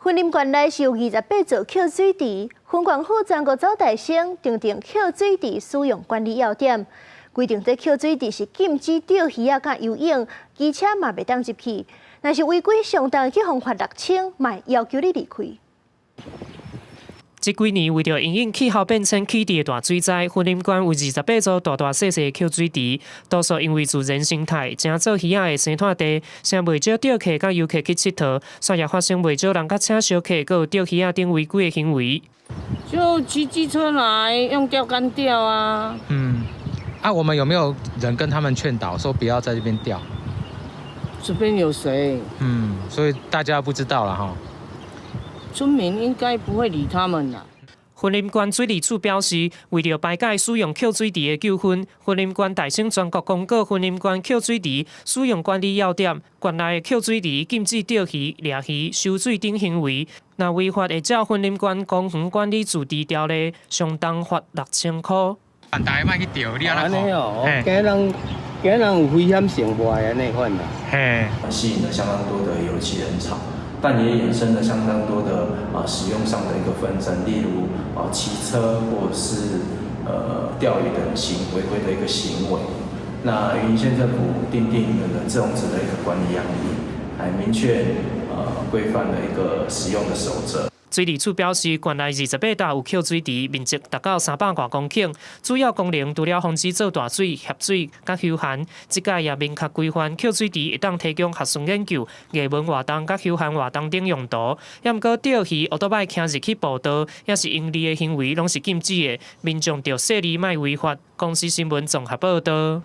雲林縣內是有28座抾水池，雲縣府全國走大省訂定抾水池使用管理要點，規定這抾水池是禁止釣魚仔佮游泳，機車嘛袂當入去。若是違規上重去予罰6000，嘛會要求你離開。這幾年為著因應氣候變遷起佇的大水災，雲林縣有28座大大細細的抾水池，多數因為自然生態，成做魚仔的生態地，成袂少釣客佮遊客去𨑨迌，煞也發生袂少人佮車小客，閣有釣魚仔等違規的行為。就騎機車來用釣竿釣啊。嗯，啊，我們有沒有人跟他們勸導，說不要在這邊釣？這邊有誰？嗯，所以大家不知道了哈。村民應該不會理他們啦。雲林縣水利署表示，為著排解使用抾水池的糾紛，雲林縣大省全國公告雲林縣抾水池使用管理要點，縣內的抾水池禁止釣魚、掠魚、收水等行為，若違法會照雲林縣公園管理自治條例，上重罰6000箍。大家莫去釣，你按怎看？哦，驚人驚人有危險性無按呢款啦。嘿，吸引了相當多的遊憩人潮。但也衍生了相當多的使用上的一個紛爭，例如騎車或是釣魚等行違規的一個行為。那雲林縣政府訂定了這樣子的一個管理樣例，來明確規範了一個使用的守則。水利署表示，縣內28搭有抾水池，面積達到300外公頃，主要功能除了防止做大水、協水佮休閒，這擺也明確規範抾水池會當提供學術研究、藝文活動佮休閒活動等用途。抑毋過釣魚、歐多擺騎入去步道，抑是盈利的行為，攏是禁止的。民眾著細膩莫違法。公視新聞綜合報導。